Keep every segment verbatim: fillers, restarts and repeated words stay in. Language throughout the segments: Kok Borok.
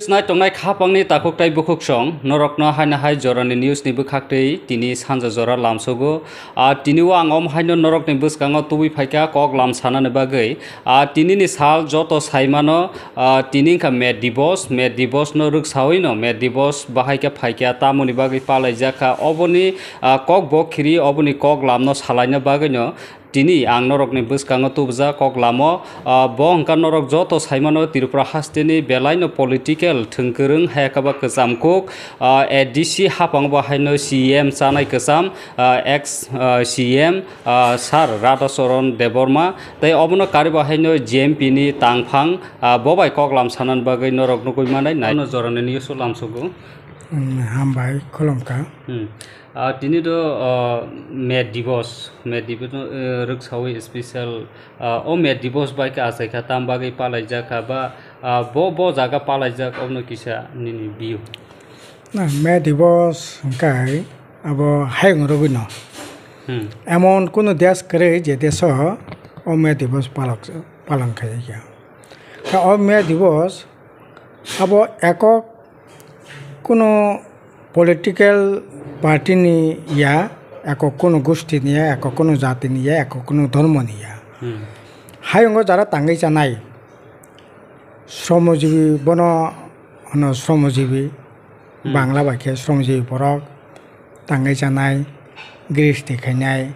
Nai tongnai khapangni takhuk tai bukhuk song, norokno haino hai jorani news ni bwkhak twi tini sanja jora lamsogo. Ah, tini o ang om haino norokni bwskango tubui phaikha kok lam sanani bagwi. Ah, tini ni sal joto saimano, ah, tini wngkha May Divos, May Divos no rwksawi no May Divos bahai khe phaikha tamoni bagwi palaijak kha. Oboni, ah, kok bo khiri oboni kok lamno salaina bagwi no Tini ang norokni bwskango tubujak kok lamo, ah, bo hwnkha norok joto saimano Tripura hasteni belaino political thwngkwrwng hayakaba kwcham kuk, ah, A D C hapang bo haino C M chanai kwcham, ah, ex, ah, C M, ah, Sir Radhacharan Debbarma, tei obono karibo haino G M P ni tangphang, ah, bo bai kok lam sanani bagwi norok nugwi manai nai. Ano jorani news o lamsogo. Hmm, hambai, khulumkha. Hmm. Ah, tini do, ah, May Divos, May Divos no, eh, rwksawi special, ah, o May Divos bai khe achai kha, tam bagwi palaijak kha ba, ah, bo, bo jaga palaijak, obono kisa nini view? Na, May Divos hwnkhe abo hayung rwgwino. Hmm. Emon kunu desh kwrwi je desho o May Divos palok, palon khai ya. Kha o May Divos abo ekok kunu political party ni ya, ekok kunu gosti ni ya, ekok kunu jati ni ya, ekok kunu dhormo ni ya. Hmm. Hayungo jara tangwi chanai, sromojibi bono hono sromojibi, Hmm. Bangla bai khe sromojibi borok tangwi chanai, gristi khainai,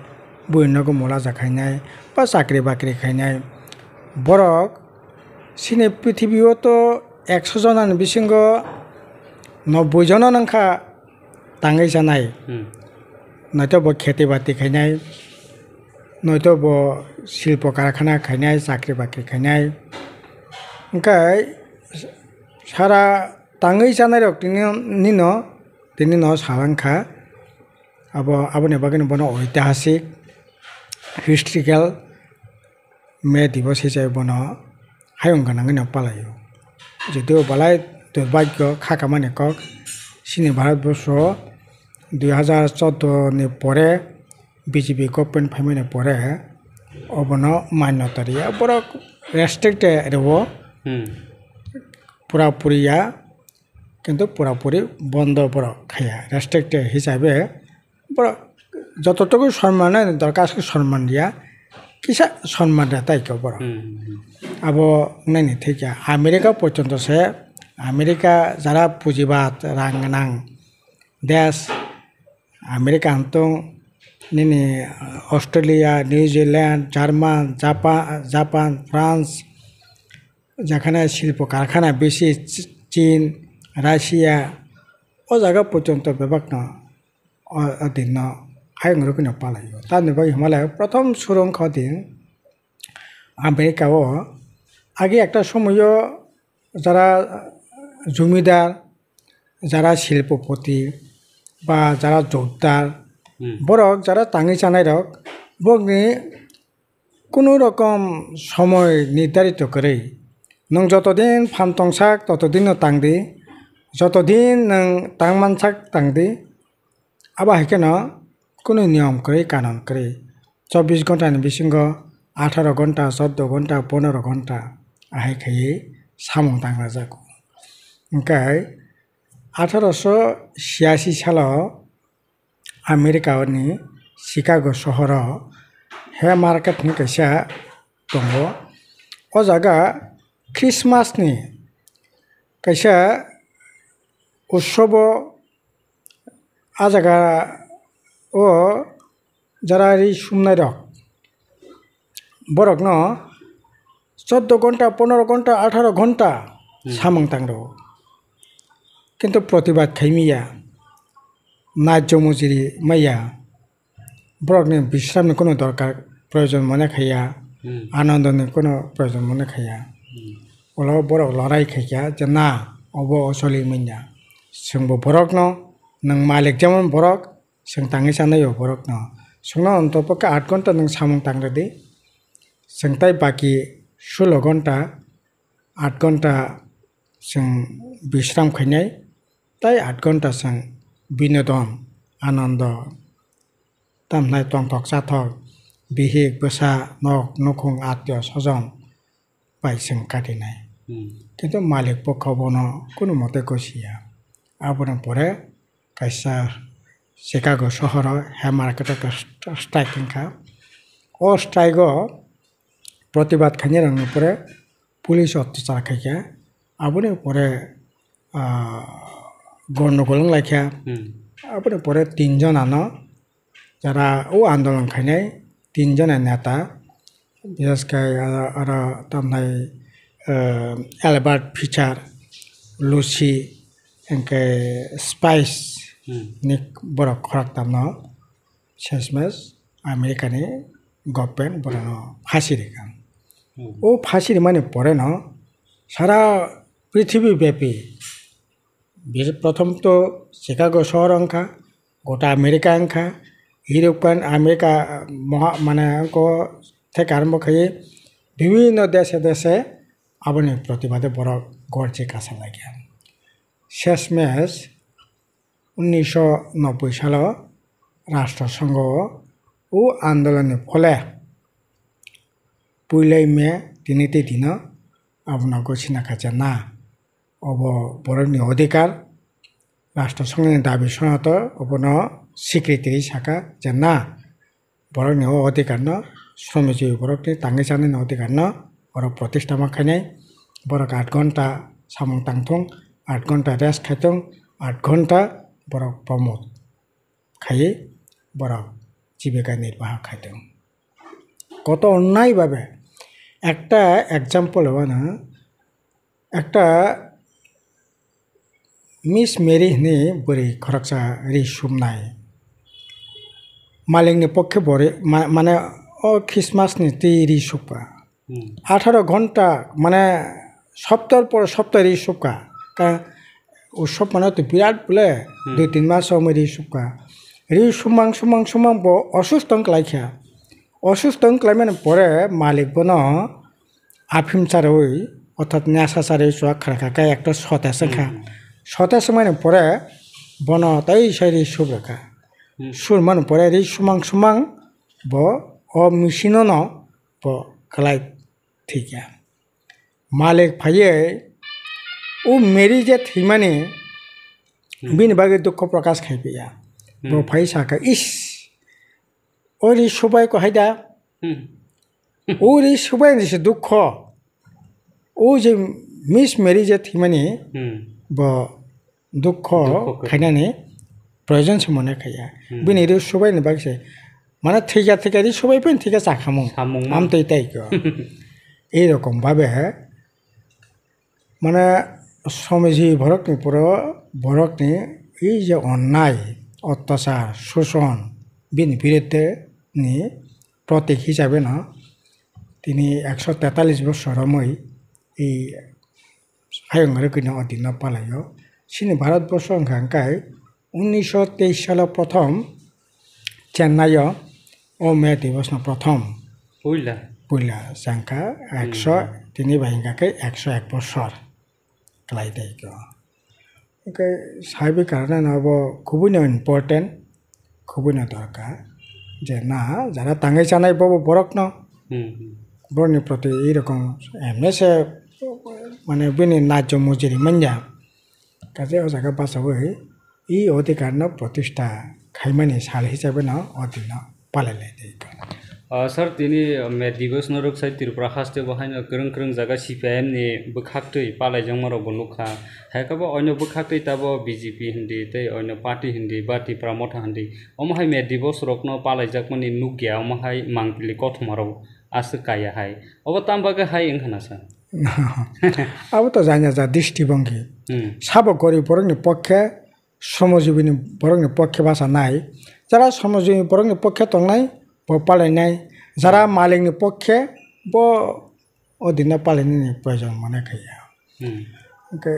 buino mulaja khainai, ba chakri bakri khainai borok Chini prithibi o to ekso jona ni bisingo nobboi jona wngkha tangwi chanai. Hmm. Noito bo kheti bati khainai, noito bo silpo karkhana khainai, chakri bakri khainai. Hwnkhe sara tangwi chanai rok tini nino, tini no salang kha. Abo, aboni bagwi no bono oitihasik, historical, May Divos hisabe bono hayung gwnangwi no palaio. Jotio belai durbhagyo kha kamani kok, chini Bharat borsho dui hazar chordo ni pore B J P government phaimani pore obono manyota riya, borok restrict rwo. Hmm. Pura puri ya, kintu pura puri bondo borok khaya, restrict hisabe borok jototogo sonman nani dorkar aswk sonman riya, kisa sonman rwtai khe borok. Hmm, hmm, hmm. Abo naini thikya America porjonto se, America jara pujibad rang gwnang desh, America hantong nini Australia, New Zealand, German, Japan, Japan, France, jekhane silpo karkhana bisi, Ch-, Chin, Russia, o jaga porjonto bebakno o, o dinno hayung rwgwino palaio. Tamni bagwi hwnba le prothom suru wngkha o din America o. Age ekta somoio jara jumidar, jara silpopoti ba jara jotdar, Hmm. borok jara tangwi chanai rok, bokni kunu rokom somoi nirdarito kwrwi. Nwng joto din phan tongsak, toto din no tang di. Joto din nwng tang mansak, tang di. Abo hai kheno kunu niyom kwrwi, kanon kwrwi. Chobbish ghonta ni bisingo atharo ghonta, chordo ghonta, pondro ghonta ahai khaiwi samung tang rwjago. Hwnkhe atharo so chiyasi salo America ni Chicago sohoro Haymarket hwnwi kaisa tongo. O jaga Christmas ni kaisa utsobo, a jaga o jara ri sumnai rok borokno chordo ghonta, pondro ghonta, atharo ghonta Hmm. samung tang rwo. Kintu protibad khai miya, naijo mujuri maya, borokni bisramni kunu dorkar proyojon mone khaiya, Hmm. anandoni kunu proyojon mone khaiya. Hmm. Ulo borok lorai khaikha je na, obo osoli manya. Chwngbo borokno, nwng malik jemon borok, Chwng tangwi chanai o borokno. Chwngno ontopokhe aat ghonta nwng samung tang rwdi. Chwng tai baki sulo ghonta, aat ghonta chwng bisram khainai, tai aat ghonta chwng binodon, anondo, tamhnai tongthok chathok, bihik bwsa, nok nukhung, atio sojon bai chwng katinai. Hmm. Kintu malik pokha bono kunu mote gosiya. Aboni pore kaisa Chicago sohoro hem market o strike wngkha. O strike o protibad khainai rokni pore police otyachar khaikha. Aboni pore, ah, gondogol wnglaikha. Hmm. Aboni pore tinjon ano jara o andolon khainai tinjona neta, bises khe aro, aro tamnai, eh, Albert Fisher, Lucy, hwnkhe Spice Hmm. ni borok khoroktamno sesmes America ni government borokno phasi rikha. Hmm. O phasi rimani poreno sara prithibi bepi Bir-, prothom to Chicago sohor wngkha, gota America wngkha, European America, moha-, mane wngkho theke arombo khaye bibhinno deshe deshe aboni protibade borok gorji kasa laikha. Sesmes unnisho nobboi salo Rashtra Songho o andolonni phole puilai me tini tei dino abono gosina khacha na. Obo borokni odhikar, rashtra songni dabi sonato obono secretary saka je na, borokni o odhikarno, sromijui borokni tangwi chanani odhikarno borok protista ma khainai, borok aat ghonta samung tangthung, aat ghonta rest khaithung, aat ghonta borok promote khaiwi borok jibika nirbaha khaithung. Koto onnai babe ekta example wano, ekta Miss Mary hwnwi bwrwi khoroksa ri sumnai. Malikni pokhe bo ri, ma-, mane o Christmas ni twi ri supka. Hmm. Atharo ghonta, mane soptor por soptor ri supka. Ka, utsob mane to birat bole, Hmm. dui tin mas somoi ri supka. Ri sumang, sumang, sumang bo osusto wng klaikha. Osusto wng klaimani pore malik bono aphim charwi, orthat nyasa charwi chuak kharkha khe ekta sotes wngkha. Hmm. Sotes wngmani pore bono tei sai ri subrwkha. Hmm. Surmani pore ri sumang sumang bo o machine-o no bo kwlai thwikha. Malik phaiwi o Mary je thwimani Hmm. bini bagwi dukho prokash khai phiya. Bo Hmm. phai sakha, "Ish, o ri subai ko haida." Hmm. O ri subai ni se dukho. O je Miss Mary je thwimani Hmm. bo dukho Dukho khe. khainani proyojon se mone khaiya. Hmm. Bini ri subai ni bagwi se. Mane thwikha thwikha ri subai phin thwikha chakhamung. Samung Am man. tei tai ko. Ei rokom babe mane somiji borokni poro borokni ei je onnai, ottachar, suson bini biruddhe ni protik hisabe no tini ekso tetalis bosor romwi ei hayung rwgwino o dino palaio. Chini Bharat borso wngkha hwnkhe unnisho teis salo prothom Chennai o o May Divos no prothom Puila. puila changkha ekso Hmm. tini bai hwnkha khe ekso ek bosor. Kwlai tei khe. Hwnkhe saiwi karana no bo kubui no important, kubui no dorkar. Je na, jara tangwi chanai bobo borok no, Hmm, hmm. borokni proti ei rokom emne se, mane bini najjo mujuri manya. Kaje o jaga bachawi ei odhikar no protista khaimani sal hisabe no o din no palai lai tei kha. Ah, sir, tini, ah, May Divos no rwksai Tripura haste bo haino kwrwng kwrwng jaga C P I M ni bwkhaktwi palaijakma rok bo nukha. Hai khe bo oino bwkhaktwi tabo B J P hindi tei oino party hindi ba Tipra Motha hindi. Omo hai May Divos rok no palaijakmani nukya, omo hai mangpili kothoma rok aswk kaya hai. Obo tam bagwi hai wngkha na sir? Abo to janya ja district bangkhe. Hmm. Sabo gorib borokni pokhe, somojibini borokni pokhe bachanai, jara somojibini borokni pokhe tongnai, bo palainai, jara malikni pokhe, bo o dino palainani proyojon mone khaiya. Hmm. Hwnkhe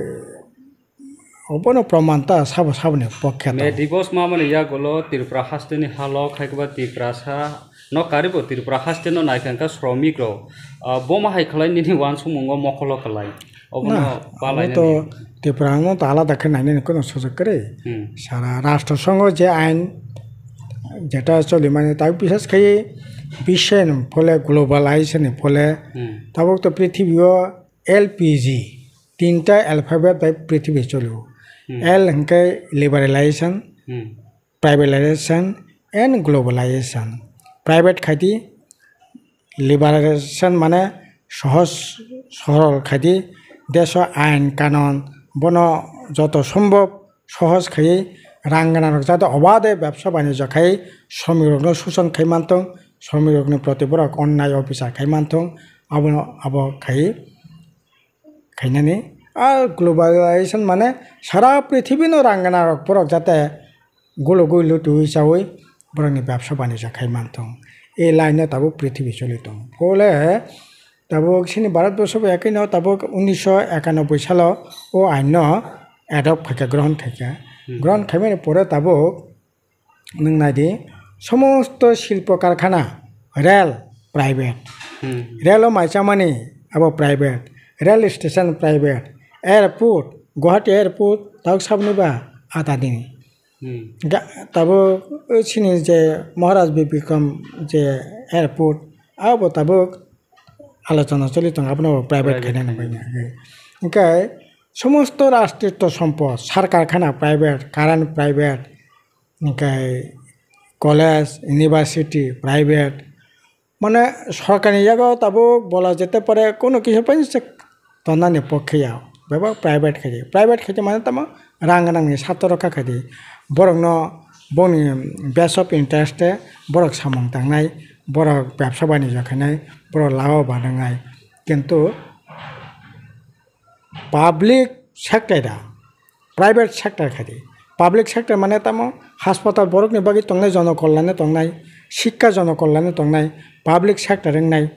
obono proman ta sabo saboni pokhe May tong. Divos mamani yagulo Tripura hasteni halo khaikba Tiprasa no karibo Tripura hasteno naikha hwnkha sromik rok. Ah, boma hai khlai nini uansukmungo mokholo kwlai. Obono Na, palai abo to nani. Tipra no to alada khe nainani kono sujuk kwrwi. Hmm. Sara Rashtra Songho je ain jeta cholimani tak bishes khai bishen phole globalization ni phole Hmm. tabuk to prithibi o L P G tinta alphabet bai prithibi choli o. Hmm. L hwnkhe liberalization, Hmm. privatization and globalization. Private khaidi liberalization mane sohoj sorol khaidi, deso ain kanon bono joto sombhob sohoj khaiwi rang gwnangrok jate obade bebsa banijyo khai sromikrokno suson khai mantong, sromikrokni proti borok onnai obisar khai mantong, abono abo khai khainani. A globalization mane sara prithibino rang gwnangrok borok jate gulugwi lutui chaui borokni bebsa banijyo khai mantong. E line no tabuk prithibi choli tongo. Phole tabuk chini Bharat borso bai ekhaino tabuk unisho ekanoboi salo o ain no adopt khaikha, grohon khaikha. Hmm. Grohon khaimani pore tabuk nwng naidi, somosto silpo karkhana, rail private, Hmm. rail o mai chamani abo private, rail station private, airport, Guwahati airport tabuk saboni ba adadini. Hmm. Ga-, tabuk o chini je Maharaj Bikram je airport abo tabuk alochona choli tongo, abono private Private khainani khainani. Bagwi. Hwnkhe somosto rashtrito sompod, sar karkhana private, current private, hwnkhe college, university private, mane sorkarni yago tabuk bola jete pore kono kisa paisa tonnani pokhe ya, bebak private khaidi. Private khaidi mane tamo rang gwnangni satoro kha khaidi. Borokno boni best of interest e borok samung tangnai, borok bebsa banijyo khainai, borok lao banangnai. Kintu public sector da, private sector khaidi. Public sector mane tamo haspatal borokni bagwi tongnai, jonokollan tongnai, sikka jonokollan tongnai, public sector wngnai.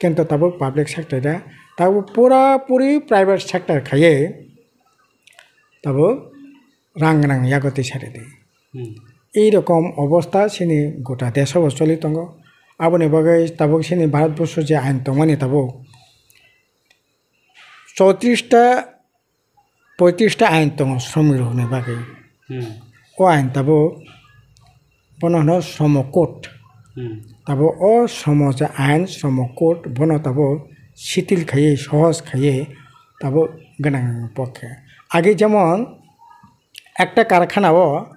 Kintu tabuk public sector da, tabuk pura puri private sector khaiwi tabuk rang gwnang yago twi sari di. Hmm. Ei rokom obostha chini gota deso bo choli tongo. Aboni bagwi tabuk chini Bharat borso je ain tongmani tabuk choutrish ta, poitrish ta ain tongo sromik rokni bagwi. Hmm. O ain tabuk bono hwno Shromo Code. Hmm. Tabuk o Shromo je ain, Shromo Code, bono tabuk sitil khaiwi, sohoj khaiwi tabuk gwnang pokhe. Age jemon ekta karkhana o,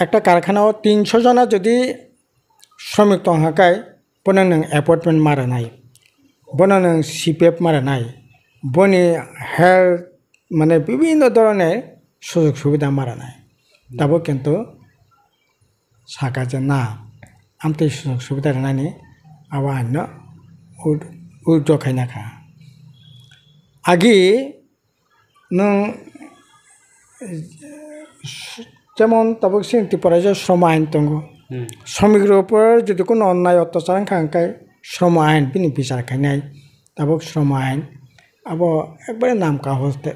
ekta karkhana o tinsho jona jodi sromik tong kha khe, bono nwng appointment ma rwnai, bono nwng C P F ma rwnai, boni health, mane, bibhinno dhoroner sujog subidha ma rwnai. Tabuk kintu saka je na, amtwi sujog subidha rwnani abo aino ul-, ulto khaina kha. Agi nwng, jemon tabuk chini Tripura je Shromo Ain tongo. Hmm. Shromikrok upor jodi kono onnai otyachar wngkha hwnkhe Shromo Ain bini bichar khainai. Tabuk Shromo Ain abo ekbare nam kahos de,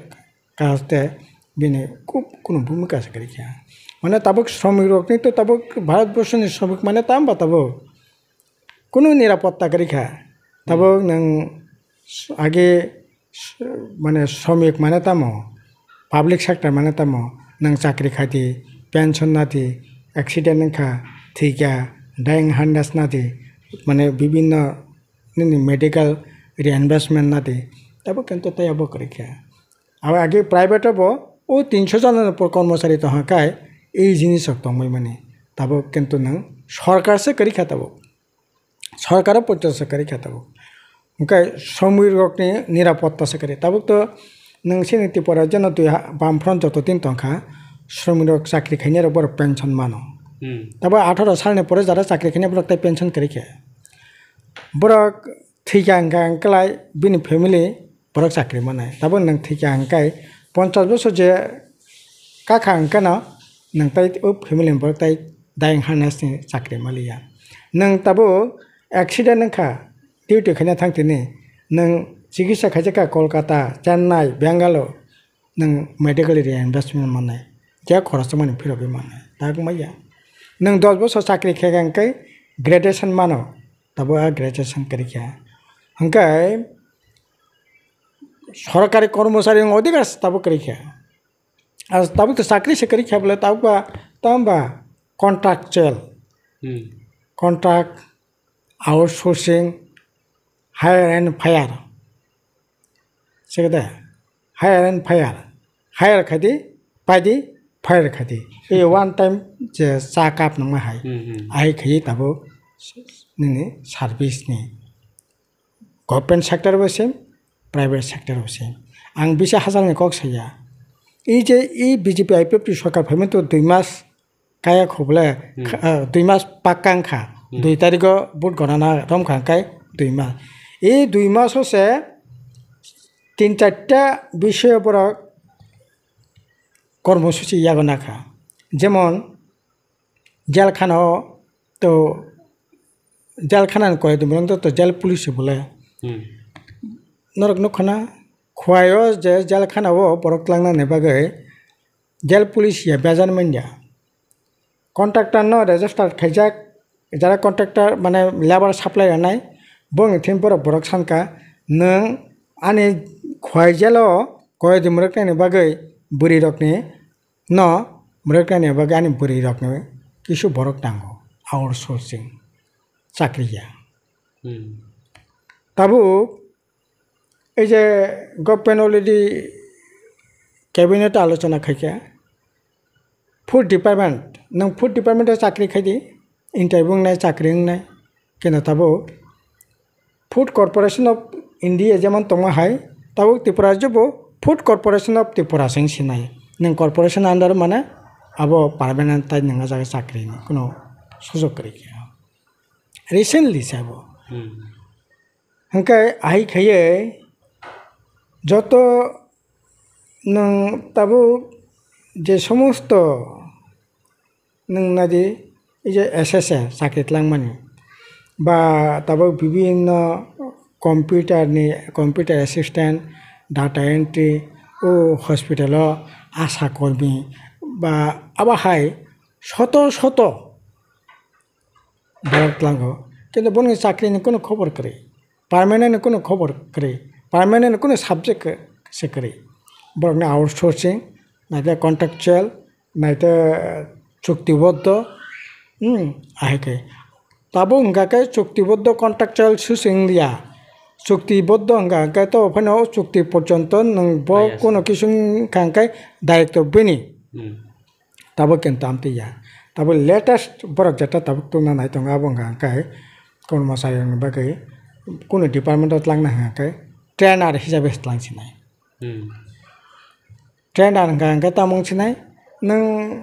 kahos de bini khub kono bhumika se kwrwi kha. Mane tabuk shromikrokni to tabuk Bharat borsoni shromik mane tamo ba tabuk? Kunu nirapotta kwrwi kha. Tabuk nwng age s-, mane sromik mane tamo, public sector mane tamo, nwng chakri khai di, pension na di, accident wngkha, thwikha, dying harness na di, mane bibhinno nini medical reimbursement na di, tabuk kintu tei abo kwrwi kha. Abo age private o bo o tinsho jona ni upor kormochari tong kha kai, ei jinis rok tongbai mani. Tabuk kintu nwng sorkar se kwrwi kha tabuk. Sorkaro poito se kwrwi kha tabuk. Hwnkhe sromik rokni nirapotta se kwrwi. Tabuk to nwng chini Tripura jeno twi ha-, bam front joto din tong kha, sromik rok chakri khainai rok borok pension mano. Hmm. Tabuk atharo salni pore jara chakri khainai borok tai pension kwrwi kha. Borok thwikha hwnkha hwnkhe lai bini family borok chakri manai. Tabuk nwng thwikha hwnkhe ponchash bosor je kakha hwnkhe no nwng tai o family ni borok tai dying harness ni chakri maliya. Nwng tabuk accident wngkha, duty khaina thang tini, nwng chikitsa khaijak kha Kolkata, Chennai, Bangalore, nwng medical reimbursement mannai, je khoroch mani phirogwi mannai, tak wngmaya. Nwng dos bosor chakri khe hwnkhe graduation mano, tabuk a graduation kwrwi kha. Hwnkhe sorkari kormochari wng odhikar tabuk kwrwi kha. Ar tabuk to chakri se kwrwi kha bole tabuk ba, tamo ba contractual, Hmm. contract, outsourcing, hire and fire. Chekde, hire and fire. Hire khaidi, paidi, fire khaidi. E one time je cha cup nangma hai. Hmm, hmm. Ahai khayi tabuk nini service ni. Government sector bo same, private sector bo same. Ang bisa hajalni kok saya. E je e B J P I P F T sorkar phaimani to dui mas kaya khobole, hmm, kha-, ah, dui mas pakka wngkha. Hmm. Dui tarigo vote gonana romkha hwnkhe dui mas. E dui mas o se tin charta bisoyo borok kormosuchi yago nakha. Jemon, jelkhana o to, jelkhana ni koyedin borok to, to jel police se bole. Hmm. Norok nukha na, Khowai o je jelkhana o borok twlangnani bagwi jel police ya bejar manya. Contractor no register khaijak, jara contractor mane labour supply rwnai, bongni thim borok borok sankha, nwng ani Khowai jelo koyedin borok twlangnani bagwi bwrwi rokni no, borok twlangnani bagwi ani bwrwi rokni kisu borok nango, outsourcing chakri ya. Hmm. Tabuk ei je government already cabinet alochona khaikha, food department, nwng food department o chakri khaidi, interview wngnai, chakri wngnai, keno tabuk Food Corporation of India jemon tongma hai, tabuk Tripura je bo Food Corporation of Tripura se wng sinai. Nwng corporation under mane abo permanent tai nwng o jaga chakri ni kuno sujok kwrwi kha. Recently se abo. Hmm. Hwnkhe ahai khaiye joto nwng tabuk je somosto nwng nadi, ei je S S A chakri twlangmani, ba tabuk bibhinno computer ni, computer assistant, data entry, o hospital o asha kormi, ba abo hai soto soto borok twlango. Kintu boni chakri ni kunu khobor kwrwi, permanent ni kunu khobor kwrwi, permanent ni kunu subject se kwrwi. Borokni outsourcing, naikhe contractual, naite chuktiboddo, hmm, ahai khe. Tabuk hwnkha khe chuktiboddo contractual se wng liya. Chuktiboddo hwnkha khe to phano o chukti porjonto nwng bo, ah, yes, kuno kisu wngkha hwnkhe daitto bini. Hmm. Tabuk kintu amtwi ya. Tabuk latest borok jeta tabuk tungna nai tongo abo hwnkha khe kormosari rokni bagwi kunu department o twlangna hwnkha khe trainer hisabe se twlang sinai. Hmm. Trainer hwnkha hwnkhe tamo wng sinai, nwng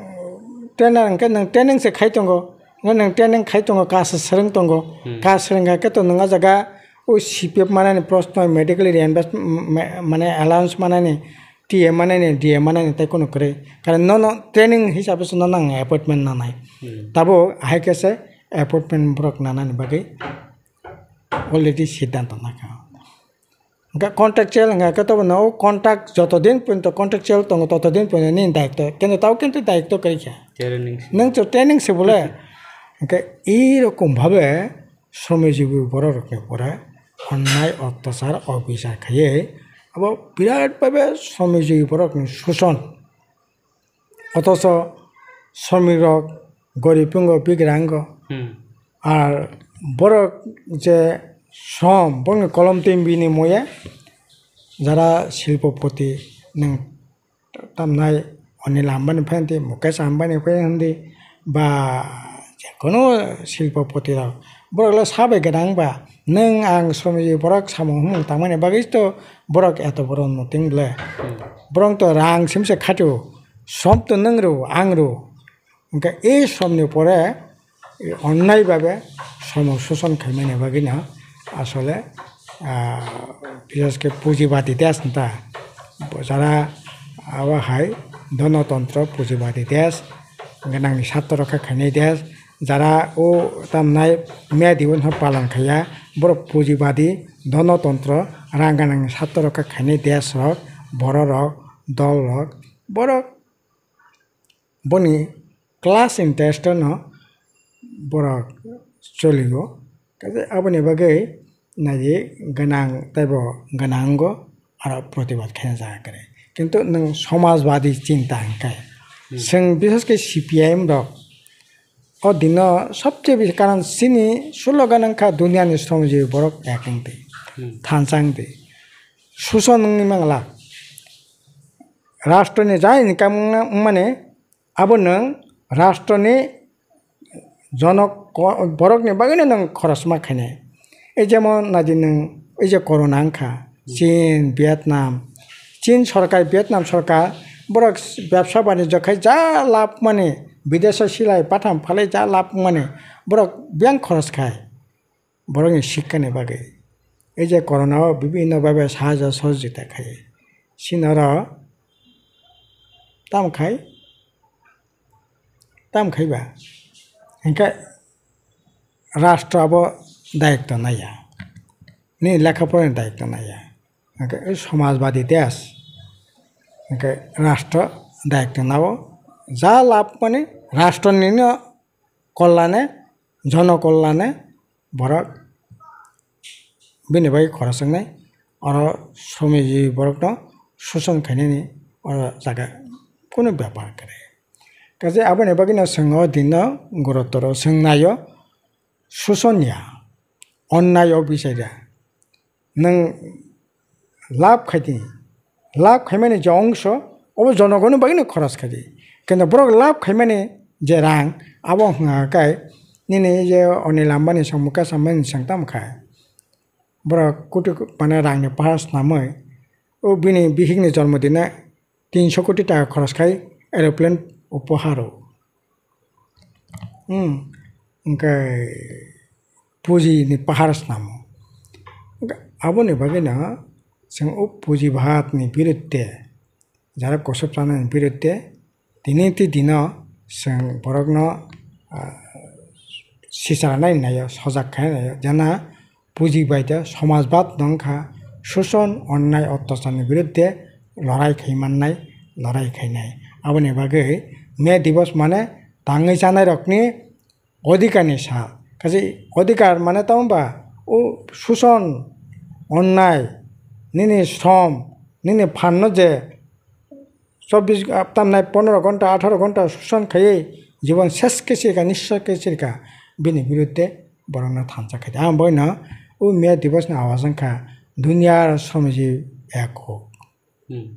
trainer hwnkhe nwng training se khai tongo, nwng training khai tongo, kaisa swrwng tongo, hmm, kaisa swrwng khe to nwng o jaga o C P F manani proshno, medically reimbursed, ma-, mane allowance manani, T A manani, D A manani tei kunu kwrwi. Karon nono training hisabe se nono ang appointment nanai. Hmm. Tabuk ahai khe se appointment borok nanani bagwi already siddhanto nakha. Hwnkhe contractual hwnkha khe tobo no o contract joto din porjonto contractual tongo, toto din porjonto nini daitto. Kintu tabo kintu daitto kwrwi kha. Training se. Nwng to training se bole. Hwnkhe ei rokom bhabe sromijibwi borok rokni pore onnai, ottachar, obisar khaiwi abo birat bhabe sromijibwi borokni suson. Othocho sromik rok gorib wngo, bigrang wngo. Hmm. Ar borok je srom, borokni kolom twi bini moye jara silpopoti nwng tamnai Anil Ambani phai hwndi, Mukesh Ambani phai hwndi, ba jekono silpopoti rok, borok le sabai gwnang ba, nwng ang sromijibwi borok samung humung tangmani bagwi to borok eto borok nuteng ble. Hmm. Borok to rang simse khatio, srom to nwng rw, ang rw. Hwnkhe e somni pore onnai babe somo shoshon khaimani bagwino asole, ah, bishesh khe pujibadi desh hwnta. Jara abo hai dhonotontro pujibadi desh, gwnangni sartho rokha khainai desh. Jara o tamnai miyadi wngkha palan khaiya, borok pujibadi dhonotontro rang gwnangni sartho rokha khainai desh rok, borok rok, dol rok, borok boni class interest no borok choligo. Kaisa aboni bagwi naidi gwnang teibo gwnango aro protibad khaina jaga kwrwi. Kintu nwng somajbadi chinta hwnkhe, hmm, chwng bishesh khe C P I M rok o dino sobse bisi, karon chini slogan wngkha duniani sromjibwi borok ek wngdi, hmm, thansa wngdi. suson wngwi mangla. Rashtroni ja income wngna-, wngmani abo nwng rashtroni jonok ko-, borokni bagwino nwng khorosma khainai. Ei jemon naidi nwng ei je corona wngkha, Chin, Vietnam, Chin sorkar, Vietnam sorkar borok bebsa banijyo khai ja labh mani, bidesh o silai patham phalai ja labh mani borok biyang khoros khai. Borokni sikkani bagwi. Ei je corona o bibhinno bhabe sahajyo sohojogita khai. Chini oro tam khai, tam khai ba. Hinkhe rashtra abo dayokto naiya. Nini lekha porani dayokto naiya. Hinkhe somajbadi desh. Hinkhe rashtra dayokto nao. Ja labh mani rashtrani no kollane, jono kollane, borok bini bai khorosoknai, oro somiji borokno suson khainani oro jaga kunu bepar kwrwi. Kaisa aboni bagwino chwng o dino gurutoro chwng naio suson ya, onnai o bisai da. Nwng labh khaidi, labh khaimani je ongso, obo jonogoni bagwino khoros khaidi. Kintu borok labh khaimani je rang, abo wngkha khe nini je Anil Ambani song, Mukesh Ambani song tamo khai. Borok koti ko-, mane rangni pahar snamwi, o bini bihikni jormo dino tinso koti taka khoros khai aeroplane upohar rw. Hmm, hwnkhe puji ni pahar snamo. Hwnkhe aboni bagwino chwng o puji bhat ni biruddhe, jara kosop chanani biruddhe tini twi dino chwng borokno, ah, sichara nai naio, sojak khai naio, jana puji bai de somajbad no wngkha, suson, onnai, ottacharni biruddhe lorai khai mannai, lorai khainai. Aboni bagwi May Divas mane tangwi chanairokni odhikarni sal. Kaisa odhikar mane tamo ba o suson, onnai, nini shrom, nini phanno je chobbish, ah, tamnai pondro ghonta, atharo ghonta suson khaiwi jibon ses khe sirikha, nisso khe sirikha, bini biruddhe borokno thansa khaidi. Ang boino o May Divas ni awaz wngkha, Duniyar Shramjib Ek Ho. Hmm.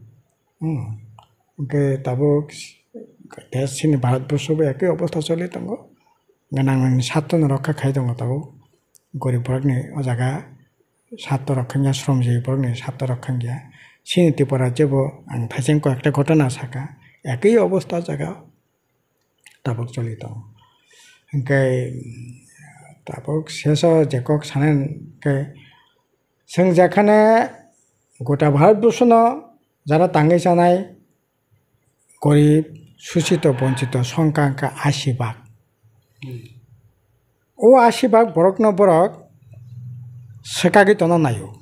Hmm. Hwnkhe tabuk desh chini Bharatborsho bo ekoi obostha choli tongo. Gwnangni satto no rokha khai tongo tabuk. Gorib borokni o jaga satto rok khangya, sromjiyoi borokni satto rok khangya. Chini Tripura jebo ang thaising koi ekta ghotona saka, ekoi obostha o jaga tabuk choli tongo. Hwnkhe tabuk seso je kok sanai hwnkhe, chwng jekhane gota Bharatborshono jara tangwi chanai, gorib, suchito, bonchito songkha wngkha asi bhag. Hmm. O asi bhag borokno borok swkagwi tongna naio.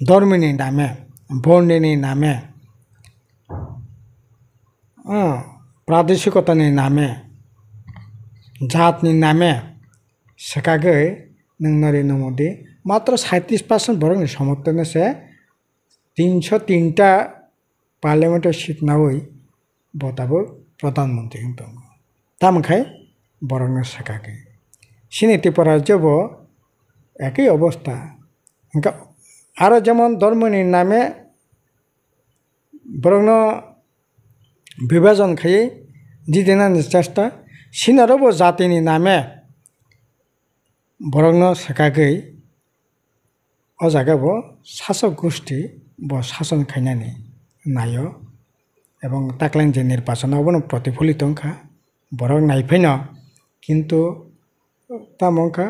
Dhormini name, bornini name, ah, pradesikotani name, jatni name swkagwi nwng Narendra Modi matro saitrish percent borokni somorthon se tinso tinta parliament o seat naui bo tabuk pradhan mantri wng tongo. Tamo khai borokno swkagwi. Chini Tripura rajyo bo ekoi obostha. Hwnkhe aro jemon dhormoni name borokno bibhajon khaiwi jidinani chesta, chini oro bo jatini name borokno swkagwi o jaga bo sasok gusti bo sason khainani naio, ebong taklai je nirbachon obono protipholiton wngkha, borok naiphano, kintu tamo wngkha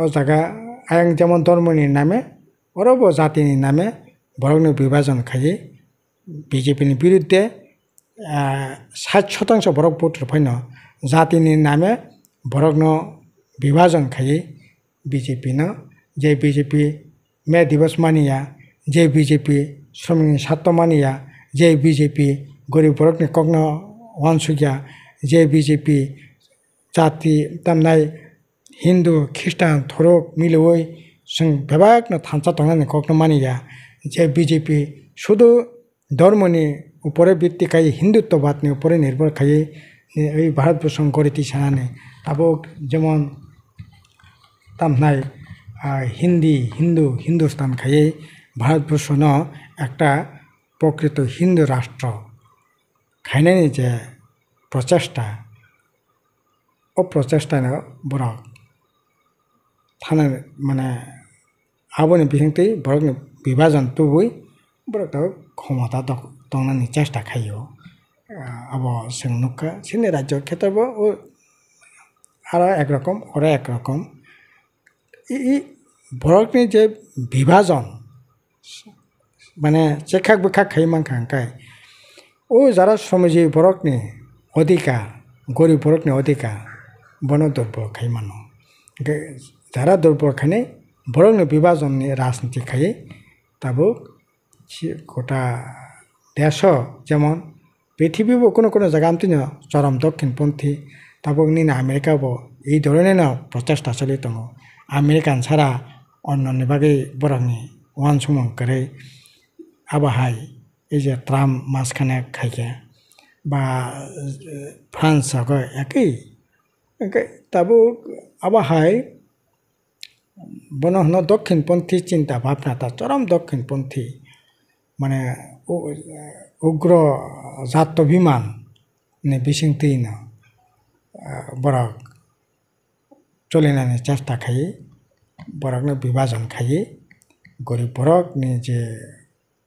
o jaga ayang jemon dhormoni name, oro bo jatini name borokno bibhajon khaiwi B J P ni biruddhe, ah, sait shotangso borok vote rwphaino jatini name borokno bibhajon khaiwi B J P no, je B J P May Divas maniya, je B J P Shramikni Satto maniya, je B J P gorib borokni kokno uansukya, je B J P jati tamnai Hindu, Khristan, thorok miliui chwng bebakno thansa tongnani kokno maniya, je B J P sudu dhormoni upore bitti khai, Hinduttobadni upore nirbhor khai, ni, oi Bharatborsho gori twi sanani. Tabuk jemon tamnai, ah, Hindi, Hindu, Hindustan khai, Bharatborshono ekta prokrito Hindu rashtra khainani je prochesta, o prochestano borok thana, mane, aboni bisingtwi borokni bibhajon tubui borok tabuk khomota dok-, tongnani chesta khaio. Ah, abo chwng nukha, chini rajyo kheto bo o aro ek rokom, oro ek rokom. I, i borokni je bibhajon, mane chekhak bwkhak khai mankha hwnkhe, o jara sromijui borokni odhikar, gorib borokni odhikar, bono durbol khai mano. Hwnkhe jara durbol khainai borokni bibhajonni rajniti khai tabuk si-, gota desho, jemon prithibibo kunu kunu jaga amtwino chorom dokhinponthi, tabuk nini America bo ei dhoronino prochesta choli tongo. American sara onnoni bagwi borokni uansukmung kwrwi. Abo hai ei je Trump maskane khaikhe ba, eh, France sago ekwi. Hwnkhe tabuk abo hai bono hwno dokhinponthi chinta bhabna ta, chorom dokhinponthi, mane u-, ugro jatobhiman ni bisingtwino, ah, borok cholinani chesta khai, borokno bibhajon khai, gorib borokni je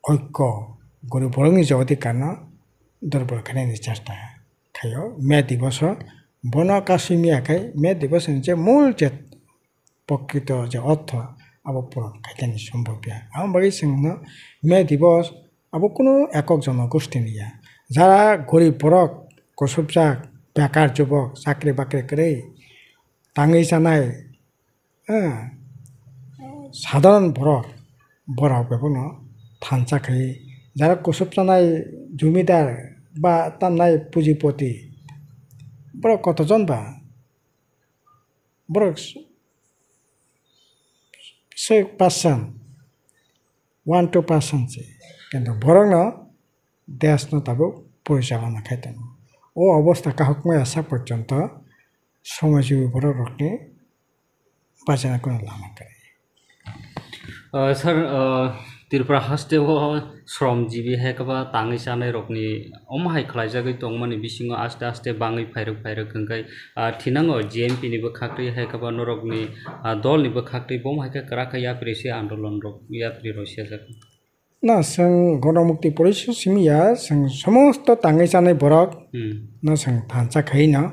oikko, gorib borokni je odhikarno durbol khainani chesta khaio. May diboso bono kasui miya khai, May diboso ni je mul je prokrito je ortho abo puron khaitani sombhob ya. Aboni bagwi chwngno May dibos abo kunu ekok jono gosti ni ya. Jara gorib borok, kusupjak, bekar jubok, chakri bakri kwrwi, tangwi chanai, eh, sadharon borok, borok bebono thansa khai, jara kusup chanai jumidar ba tamnai pujipoti, borok kotojon ba, borok soi percent, one two percent se, kintu borokno deshno tabuk porichalona khai tongo. O obostha kahokmaya sak porjonto somajui borok rokni bachana kono lama kwrwi. Ah, sir, ah, Tripura haste o sromjibi hai khe ba tangwi chanai rokni omo hai khlaijagwi tongmani bisingo aste aste bangwi phairwk phairwk hwnkhe, ah, thinango G M P ni bwkha twi hai khe ba norokni, ah, dolni bwkha twi bomo hai khe kwrak khe yapri se andolon rok yapri rw siyajak. Na, chwng Ganamukti Porishad simi ya, chwng somosto tangwi chanai borok Hmm. no chwng thansa khai no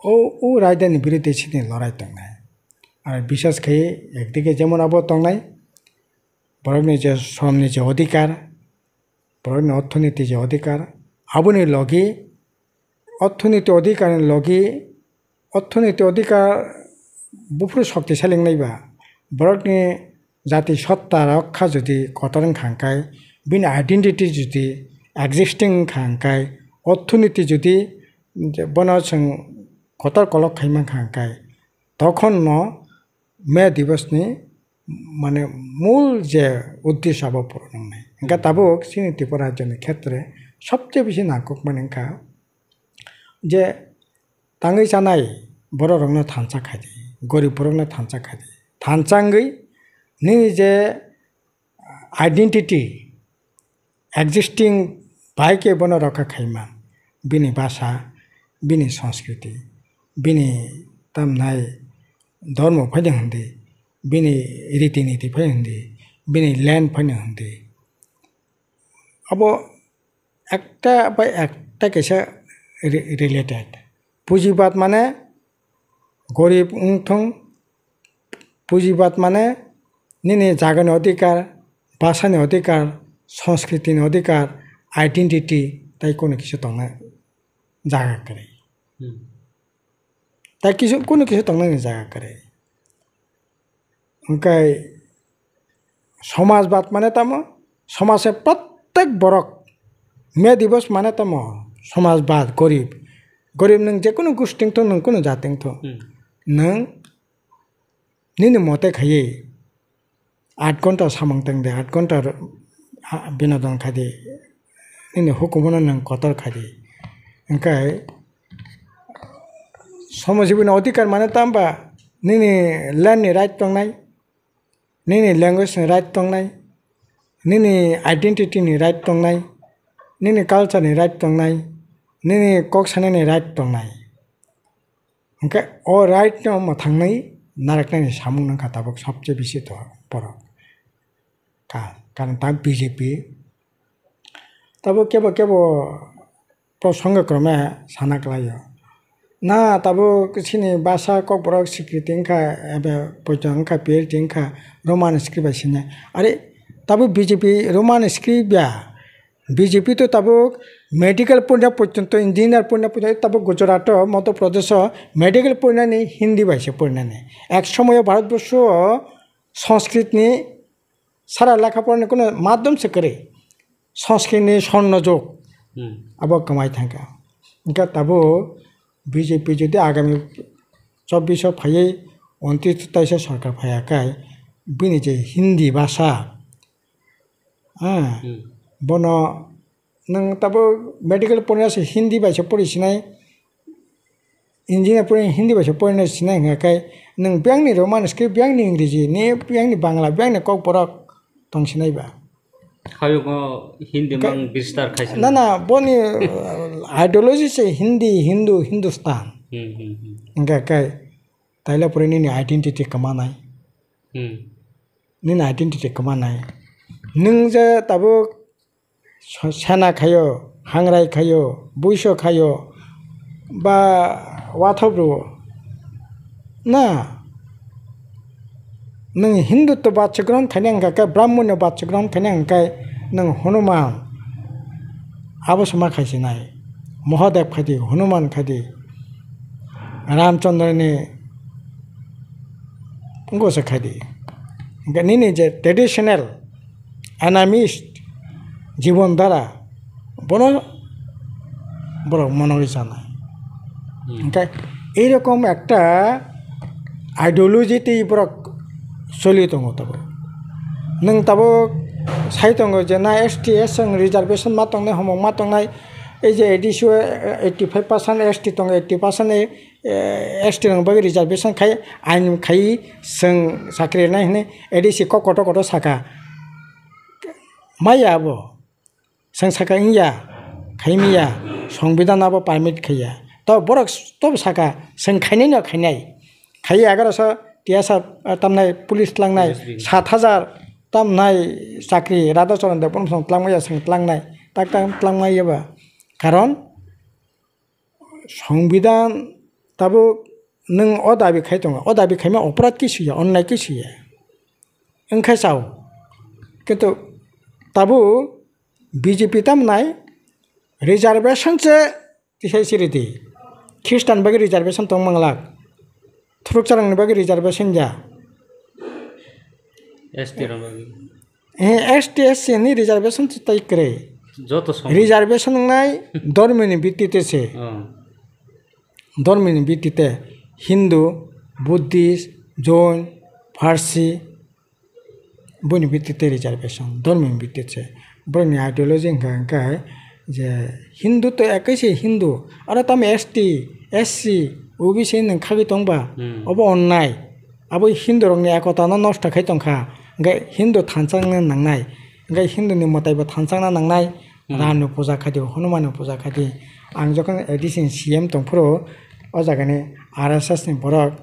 o, o raidani biruddhe sini lorai tongnai. Ar bisas khai ekdike jemon abo tongnai, borokni je somni je odhikar, borokni orthoniti je odhikar, aboni logi orthoniti odhikar ni logi, orthoniti odhikar buphuru shokti seleng naiba, borokni jati sotta rokha jodi kotor wngkha hwnkhe, bini identity jodi existing wngkha hwnkhe, orthoniti jodi bono chwng kotor kolok khai mankha hwnkhe, tokhon no May Divas ni mane mul je uddesho abo puron wngnai. Hwnkhe tabuk chini Tripura rajyoni khetre sobse bisi nangkukmani wngkha je tangwi chanai borok rokno thansa khai di, gorib borokno thansa khai di. Thansa wngwi nini je identity existing bai khe bono rokha khaima, bini basa, bini sanskriti, bini tamnai dhormo phaino hwndi, bini riti niti phaino hwndi, bini land phaino hwndi. Abo ekta bai ekta kaisa re-, related. Pujibat mane gorib wngthung, pujibat mane nini jagani odhikar, bhasani odhikar, sanskritini odhikar, identity tai kunu kisa tongna jaga kwrwi. Hmm. Tai kisa, kunu kisa tongnani jaga kwrwi. Hwnkhe somajbad mane tamo? Somaj se prottek borok, May Divas mane tamo? Somajbad, gorib. Gorib nwng jekunu gusti wngthung, nwng kunu jati wngthung. Hmm. Nwng nini mote khaiwi aat ghonta samung tang di, aat ghonta ro-, ha, binodon khai di, nini hukumono nwng kotor khai di. Hwnkhe somajibini odhikar mane tamo ba nini land ni right tongnai, nini language ni right tongnai, nini identity ni right tongnai, nini culture ni right tongnai, nini kok sanani right tongnai. Hwnkhe o right no mwthangnai narwknani samung nangkha tabuk sobse bisi to borok. Ka-, karon ta B J P tabuk kebo kebo prosongo kwrwngma sana kwlaio. Na tabuk chini basa kokborok sikriti wngkha, ebe poito wngkha, P H D wngkha, Roman script bai sini. Are tabuk B J P Roman script ya, B J P to tabuk medical porina porjonto, engineer porina porjonto, tabuk Gujarat o, Madhya Pradesh o medical porinani Hindi bai se porinani. Ek somoyo Bharatborsho o Sanskrit ni sara lekha porani kuno madhyam se kwrwi. Sanskrit ni swarno jug Hmm. abo kwmai thangkha. Hwnkhe tabuk B J P jodi agami chobbish o phaiwi untris taisa sorkar phaiya khe bini je Hindi bhasha, ah, Hmm. bono nwng tabuk medical porina se Hindi bai se pori sinai, engineer porina Hindi bai se porina sinai hwnkha khe nwng biyangni Roman script, biyangni Ingreji, ni biyangni Bangla, biyangni kokborok tong sinai ba. Hayungo Hindi Ka- mang bistar khai sinai. Na, na, boni, uh, ideology se Hindi, Hindu, Hindustan. Hmm, hmm, hmm. Hwnkha khe taila pore nini identity kwmanai. Hmm. Nini identity kwmanai. Nwng je tabuk so-, sena khaio, hangrai khaio, buiso khaio, ba wathop rwo. Na, nwng Hindutto bad se grohon khaina hwnkha khe, Brahmonyo bad se grohon khaina hwnkha khe, nwng Hanuman abo se ma khai sinai. Mahadev khai di, Hanuman khai di, Ramchandrani wngkha se khai di. Hwnkhe nini je traditional animist jibon dhara, bono borok monogwi chanai. Hmm. Hwnkhe eirokom ekta ideology twi borok choli tongo tabuk. Nwng tabuk sai tongo je na S T S wng reservation ma tongnai, homok ma tongnai, ei je A D C o eighty five percent S T tongo, eighty percent eh, S T rok bagwi reservation khai, ain khai, chwng chakri rwnai hwnwi A D C kok kotor kotor saka. Maya abo. Chwng saka wngya, khaimiya, Songbidan abo permit khaiya. To borok s-, to saka, chwng khainai no khainai. Khai egaroso T S F, eh, tamnai police tlangnai, Police ring. Sat hajar tamnai chakri, Radha Charan Debbarma song tlangmaya, chwng tlangnai. Tak tak tlangmaya ba. Karon, Songbidan tabuk nwng o dabi khai tongo, o dabi khaima oporad khe swiya, onnai khe swiya. Wngkhe chao. Kintu tabuk B J P tamnai reservation se tisai siri di. Khristan bagwi reservation tong manglak. Thurukcharangni bagwi reservation ya. S T rok bagwi. Eh, S T, S C ni reservation se tai kwrwi. Joto soman. Reservation wngnai dormini bittite se. Oh. Dormini bittite Hindu, Buddhist, Jain, Parsi, boni bittite reservation, dormini bittite se. Borokni ideology hwnkha, hwnkha je Hindu to ekai se Hindu, aro tamo S T, S C, O B C nwng khagwi tongba, Hmm. obo onnai. Abo Hindu rokni ekota no nosto khai tongkha, hwnkhe Hindu thansa wngna nangnai, hwnkhe Hindu ni mwtai bo thansa wngna nangnai, Hmm. Ram ni puja khai di, Hanuman ni puja khai di. Ang jokhon A D C ni C M tongphuru, o jaga ni R S S ni borok,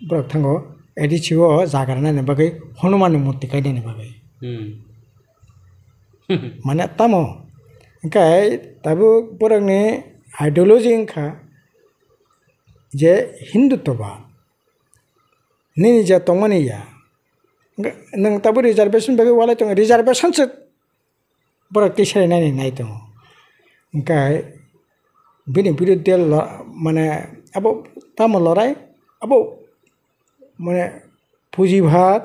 borok thango A D C o jaga rwna ni bagwi Hanuman ni murti kainani bagwi. Hmm. Mane tamo, hwnkhe tabuk borokni ideology wngkha je Hindutva. Nini je tongmani ya. Hwnkhe nwng tabuk reservation bagwi walai tongo, reservation se borok tisai nani nai tongo. Hwnkhe bini biruddhe lo-, mane abo tamo lorai, abo mane puji bhat,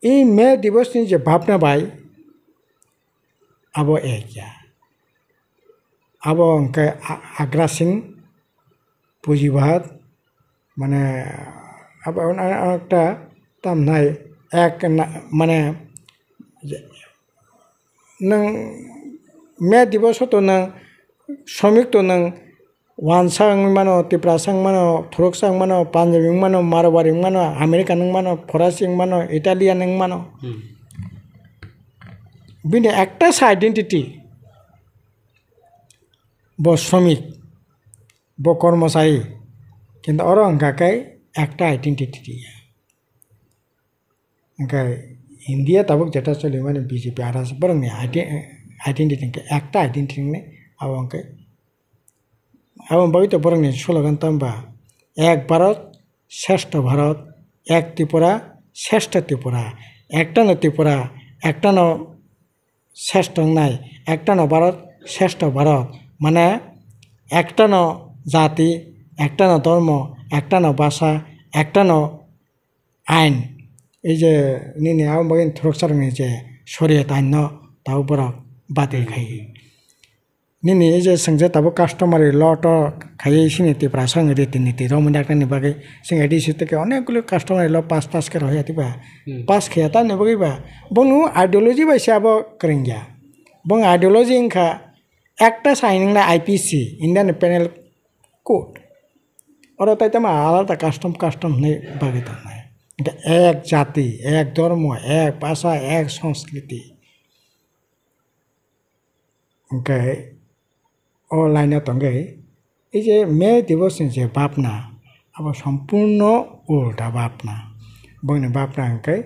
i May Divas ni je bhabna bai abo ek ya. Abo hwnkhe a-, agrasing puji bhat, mane, abo, an-, an-, ekta tamnai ek na-, mane, nwng May Divas o to nwng Shramik to nwng Wansa wng mano, Tiprasa wng mano, Thuruksa wng mano, Punjabi wng mano, Marwari wng mano, American wng mano, Forasi wng mano, Italian wng mano. Hmm. Bini ekta sa identity, bo shramik, bo kormochari, kintu oro wngkha khe ekta identity ya. Hwnkhe India tabuk jeta cholimani B J P R S borokni ide-, identity hwnkhe ekta identity hwnwi abo hwnkhe Aboni bagwi to borokni slogan tamo ba, "Ek Bharat, Shreshtha Bharat, Ek Tripura, Shreshtha Tripura, Ektano Tripura, Ektano Shreshtha wngnai, Ektano Bharat, Shreshtha Bharat." Mane, ektano jati, ektano dhormo, ektano bhasha, ektano ain. Ei je nini aboni bagwi thuruksa rokni je shoriyat ain no tabuk borok batil khai. Nini ei je swngjak tabuk customary law to khaiwi sini Tiprasa ni riti niti romwi naknani bagwi chwng A D C tei onek gulo customary law pass tas khe rohya tiba. Hmm. Pass khaiya tamni bagwi ba. Bongni ideology bai se abo kwrwngya. Bong ideology wngkha ekta sa hinwi I P C, Indian Penal Code. Oro tai tamo alada custom, custom hinwi bagwi tongnai. Hwnkhe ek jati, ek dhormo, ek bhasha, ek sanskriti. Hwnkhe o line o tongwi, ei je May Divas ni je bhabna, abo sompurno ulta bhabna. Bongni bhabna hwnkhe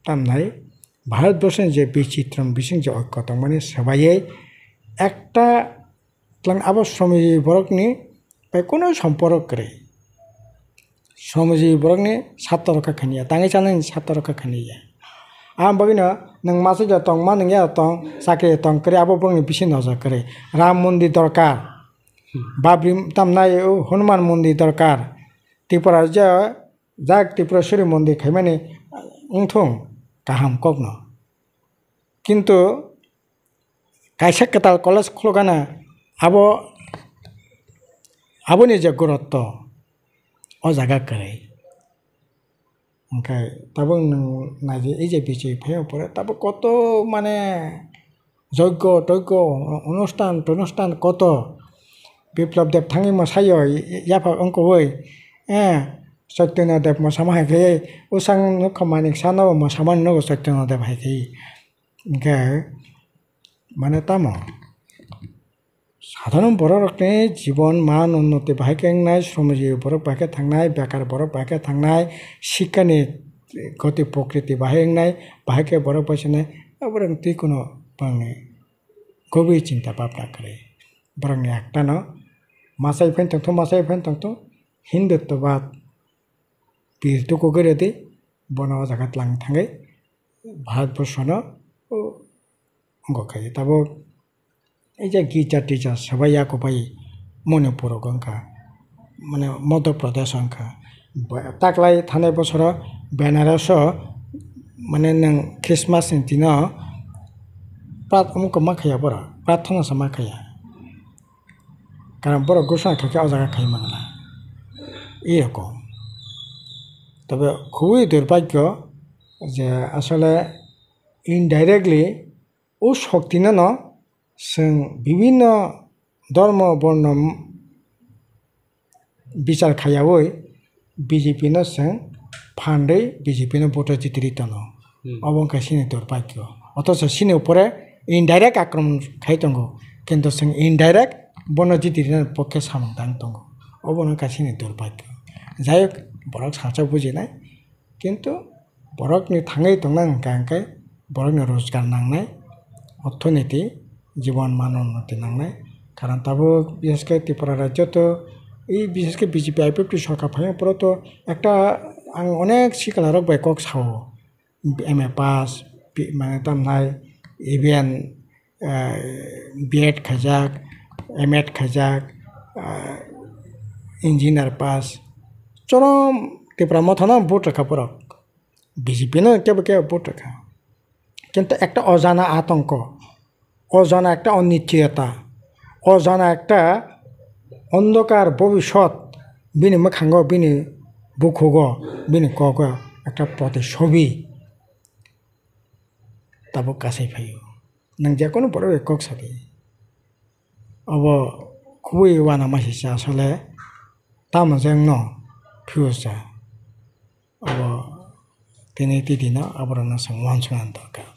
tamnai Bharatborsho ni je bichitrom bising je oikko tongmani swbaiwi ekta Tlang abo sromijibwi borokni bai kuno somporok kwrwi. Sromijibwi borokni satto rokha khaniya, tangwi chanani satto rokha khaniya. Aboni bagwino nwng masa ja tong ma nungya tong, chakri tong kwrwi, abo borokni bisi nojor kwrwi. Ram mondir dorkar, Babri tamnai o Hanuman mondir dorkar. Tripura je jak Tripuraswari mondir khaimani wngthung kaham kokno. Kintu kaisa kwtal college khulukgana abo, aboni je gurutto o jaga kwrwi. Hwnkhe tabuk nwng naidi, ei je bichwi phaiya pore tabuk koto mane joggo toggo onustan tonustan koto Biplab Deb thangwi mwsaio yapha wngkukwi, eh, Chaitanya Deb mwsama hai khe usang nukha manik sano mwsamani nogo Chaitanya Deb hai khe. Hwnkhe mane tamo? Sadharon borok rokni jibon man unnoti bahai khe wngnai, sromijibwi borok bahai khe thangnai, bekar borok bahai khe thangnai, sikkani goti pokriti bahai wngnai, bahai khe borok bai sanai, aborok twi kuno bangni gobir chinta bhabna kwrwi. Borokni ektano machai phai tongthung, machai phai tongthung, Hinduttwbad bir tukugwi rwdi, bono o jaga tlang thangwi Bharatborshono, o, wngkha khe tabuk. Ei je gija tija swbai yakubai Manipur o wngkha, mane Madhya Pradesh o wngkha. Ba-, taklai thanai bosoro Benares o mane nwng Christmas ni dino prat-, omo khe ma khaiya borok, prarthana se ma khaiya. Karon borok gosona khaikhe o jaga khai mangla. Ei rokom. Tobe khubui durbhagyo je asole indirectly o shokti no no chwng bibinno dhormo borno bichar khaiyaui B J P no chwng phandwi B J P no vote o jitiri tono. Hmm. Obo wngkha chini durbhagyo. Othocho chini upore indirect akromon khai tongo, kintu chwng indirect bono jitiri nani pokhe samung tang tongo. Obo wngkha chini durbhagyo. Jai hok, borok salsa bujinai, kintu borokni thangwi tongna hwnkha hwnkhe borokni rojgar nangnai, orthoniti, jibon man unnoti nangnai. Karon tabuk bishesh khe Tripura rajyo to, ei bishesh khe B J P I P F T sorkar phai phuru to ekta ang onek sikla rok bai kok sao, M A pass, pi-, mane tamnai, even, eh, B Ed khaijak, M Ed khaijak, eh, engineer pass, chorom Tipra Motha no vote rwkha borok. B J P no kebo kebo vote rwkha. Kintu ekta ojana atongko, ojana ekta onichchiyota, ojana ekta ondhokar bobisot bini mwkhango, bini bukhugo, bini kogo ekta protishobi tabuk kasai phaio. Nwng jekono borok bai kok sadi. Obo khubui uanama sisa asole tamo jengno future. Obo tini titi no aborok no chwng uansukna dorkar.